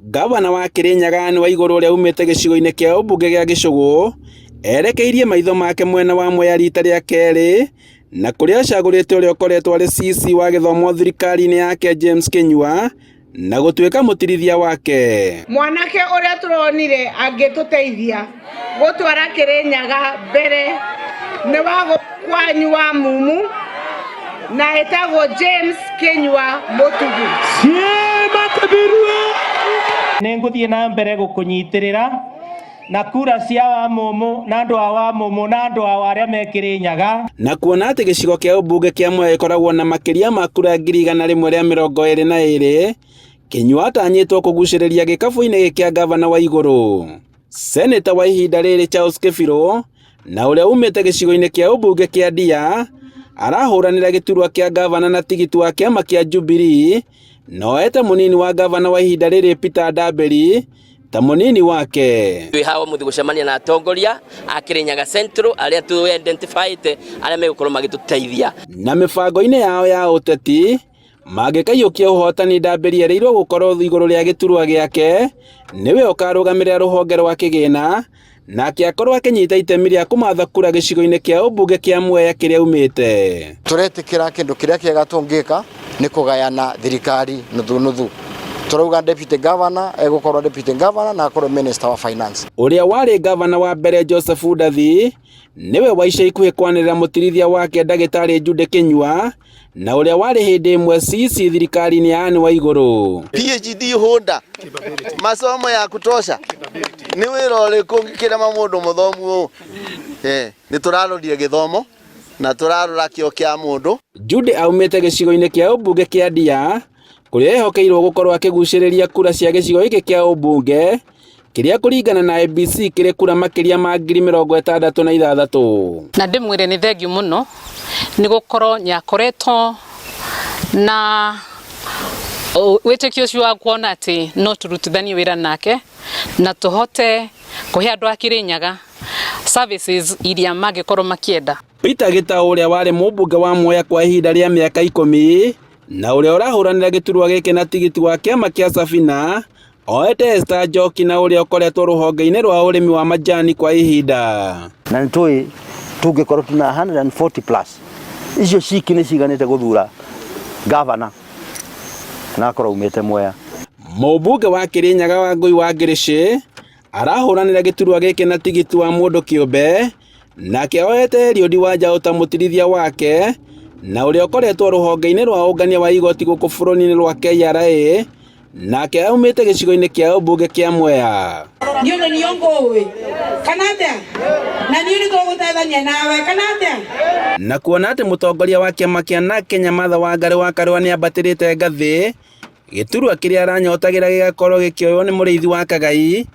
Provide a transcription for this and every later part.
Gavana wa Kirinyaga Anne Waiguru ũrĩa umĩte gĩcigo-inĩ kĩa ũmbunge gĩa Gĩcũgũ erekeirie maitho make mwena wa Mwea rita rĩa kerĩ na kũrĩa acagũrĩte ũrĩa ũkoretwo arĩ CC wa gĩthomo thirikari-inĩ yake James Kĩnyua na gũtuĩka mũtirithia wake. Mwanake ũrĩa tũronire angĩtũteithia gũtwara Kĩrĩnyaga mbere nĩ wa kwanyu wa mumu na ĩtagwo James Kĩnyua Mũtugu. Nĩ ngũthiĩ na mbere gũkũnyitĩrĩra na kura cia Wamumu na andũ a Wamumu na andũ ao arĩa me Kĩrĩnyaga. Na kuona atĩ gĩcigo kĩa ũmbunge kĩa Mwea gĩkoragwo na makĩria ma kura 122,000, Kĩnyua atanyĩtwo kũgucĩrĩria gĩkabũ-inĩ gĩkĩ kĩa gavana wa igũrũ. Seneta wa ihinda rĩrĩ Charles Kĩbirũ na ũrĩa umĩte gĩcigo-inĩ kĩa ũmbunge kĩa Ndia arahũranĩra gĩturwa kĩa gavana na tigiti wa kĩama kĩa Jubilee na oete mũnini wa gavana wa ihinda rĩrĩ Peter Ndambĩri ta mũnini wake. Twĩ haha ũmũthĩ gũcemania na atongoria a Kĩrĩnyaga Central arĩa tũ identified arĩa megũkorwo magĩtũteithia. Na mĩbango-inĩ yao ya ũteti mangĩkaiyũkia ũhotani Ndambĩri erĩirwo gũkorwo igũrũ rĩa gĩturwa gĩake nĩwe ũkarũgamĩrĩra rũhonge rwa kĩgĩna nake akorwo akĩnyita itemi rĩa kũmatha kura gĩcigo-inĩ kĩa ũmbunge kĩa Mwea kĩrĩa aumĩte. Tũretĩkĩra kĩndũ kĩrĩa kĩega tũngĩka nĩ kũgayana thirikari nuthu nuthu. Tũrauga deputy governor egũkorwo deputy governor na akorwo minister wa finance. Ũrĩa warĩ gavana wa mbere Joseph Ndathi nĩwe wa ica ikuhĩ kwanĩrĩra mũtirithia wake ndagĩtarĩ Jude Kĩnyua na ũrĩa warĩ hĩndĩ ĩmwe CC thirikari-inĩ ya Anne Waigũrũ. PhD holder, masomo ya kutosha, nĩ wĩra ũrĩkũ ũngĩkĩrema mũndũ mũthomu ũũ? Nĩ tũrarorire gĩthomo na tũrarora kĩo kĩa mũndũ. Jude aumĩte gĩcigo-inĩ kĩa ũmbunge kĩa Ndia kũrĩa ehokeirwo gũkorwo akĩgucĩrĩria kura cia gĩcigo gĩkĩ kĩa ũmbunge kĩrĩa kũringana na ABC kĩrĩ kura makĩria ma 66,000. Na ndĩmwĩre nĩ thengiũ mũno nĩ gũkorwo nĩakoretwo na wĩtĩkio ũcio wa kuona atĩ no tũrutithanie wĩra nake na tũhote kũhe andũ a Kĩrĩnyaga services iria mangĩkorwo makĩenda. Peter Gĩtaũ ũrĩa warĩ mũmbunge wa Mwea kwa ihinda rĩa mĩaka 10 na ũrĩa ũrahũranĩra gĩturwa gĩkĩ na tigiti wa kĩama kĩa Safina oete Esther Njoki na ũrĩa ũkoretwo rũhonge-inĩ rwa ũrĩmi wa majani kwa ihinda. Na nĩ tũĩ tũngĩkorwo tuna 140 plus icio ciki nĩ ciganĩte gũthura gavana na akorwo aumĩte Mwea. Mũmbunge wa Kĩrĩnyaga Wangũi wa Ngĩrĩcĩ arahũranĩra gĩturwa gĩkĩ na tigiti wa mũndũ kĩũmbe nake oete Eliud Wanjaũ ta mũtirithia wake na ũrĩa ũkoretwo rũhonge-inĩ rwa ũngania wa igoti gũkũ bũrũri-inĩ rwa KRA nake aumĩte gĩcigo-inĩ kĩa ũmbunge kĩa Mwea. Niĩ nĩ niĩ ngũĩ kana atĩa na niĩ nĩ tũgũteithania nawe kana atĩa. Na kuona atĩ mũtongoria wa kĩama kĩa NARC Kenya Martha Wangari wa Karũa nĩ ambatĩrĩte ngathĩ gĩturwa kĩrĩa aranyotagĩra gĩgakorwo gĩkĩoywo nĩ mũrĩithi wa Kagai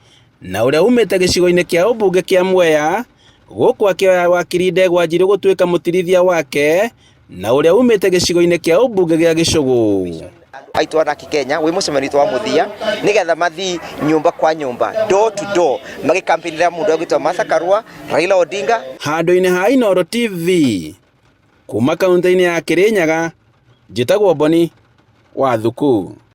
na ũrĩa umĩte gĩcigo-inĩ kĩa ũmbunge kĩa Mwea gũkũ akĩoya wakiri Ndegwa Njirũ gũtuĩka mũtirithia wake na ũrĩa umĩte gĩcigo-inĩ kĩa ũmbunge gĩa Gĩcũgũ. Aitũ anaki Kenya wĩ mũcemanio witũ wa mũthia nĩgetha mathi nyũmba kwa nyũmba, door to door, magĩkampĩinĩra mũndũ ũgwĩtwo Martha Karua, Raila Odinga. Handũ-inĩ ha Inooro TV kuma kaunti-inĩ ya Kĩrĩnyaga, njĩtagwo Boni wa Thuku.